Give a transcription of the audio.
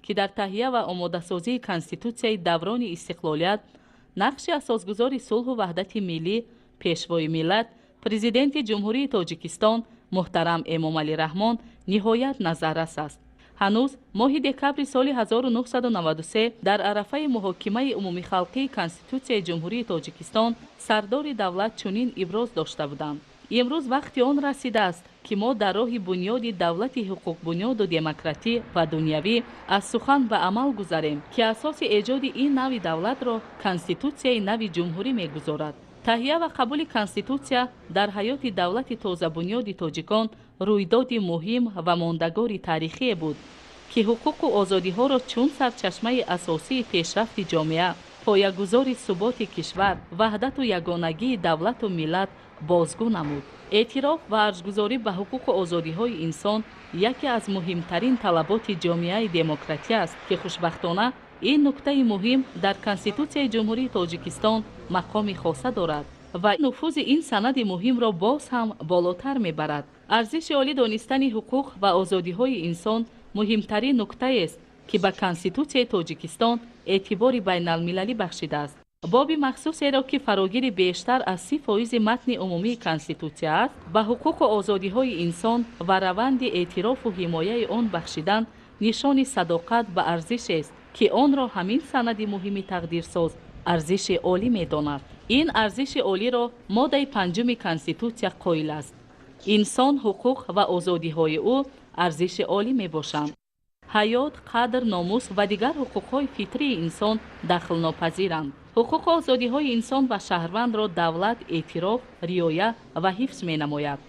ки дар таҳия ва омодасозии Конститутсияи даврони истиқлолият нақши асосгузори сулҳу ваҳдати миллӣ, Пешвои миллат, Президенти Ҷумҳурии Тоҷикистон муҳтарам Эмомалӣ Раҳмон ниҳоят назаррас аст. Ҳанӯз моҳи декабри соли 1993 дар арафаи муҳокимаи умумихалқии Конститутсияи Ҷумҳурии Тоҷикистон сардори давлат чунин иброз дошта буданд: имрӯз вақти он расидааст, ки мо дар роҳи бунёди давлати ҳуқуқбунёду демократӣ ва дунявӣ аз сухан ба амал гузарем, ки асоси эҷоди ин нави давлатро Конститутсияи нави ҷумҳурӣ мегузорад. Таҳия ва қабули Конститутсия дар ҳаёти давлати тозабунёди тоҷикон рӯйдоди муҳим ва мондагори таърихие буд, ки ҳуқуқу озодиҳоро чун сарчашмаи асосии пешрафти ҷомеа, поягузори суботи кишвар, ваҳдату ягонагии давлату миллат бозгӯ намуд. Эътироф ва арҷгузорӣ ба ҳуқуқу озодиҳои инсон яке аз муҳимтарин талаботи ҷомеаи демократӣ аст, ки хушбахтона ин нуктаи муҳим дар Конститутсияи Ҷумҳурии Тоҷикистон мақоми хоса дорад ва нуфузи ин санади муҳимро боз ҳам болотар мебарад. Арзиши олӣ донистани ҳуқуқ ва озодиҳои инсон муҳимтарин нуктаест, ки ба Конститутсияи Тоҷикистон эътибори байналмилалӣ бахшидааст. Боби махсусеро, ки фарогири бештар аз 30% матни умумии Конститутсия аст, ба ҳуқуқу озодиҳои инсон ва раванди эътирофу ҳимояи он бахшидан нишони садоқат ба арзишест, ки онро ҳамин санади муҳими тақдирсоз арзиши олӣ медонад. Ин арзиши олиро моддаи панҷуми Конститутсия қоил аст: инсон, ҳуқуқ ва озодиҳои ӯ арзиши олӣ мебошанд. Ҳаёт, қадр, номус ва дигар ҳуқуқҳои фитрии инсон дахлнопазиранд. Ҳуқуқу озодиҳои инсон ва шаҳрвандро давлат эътироф, риоя ва ҳифз менамояд.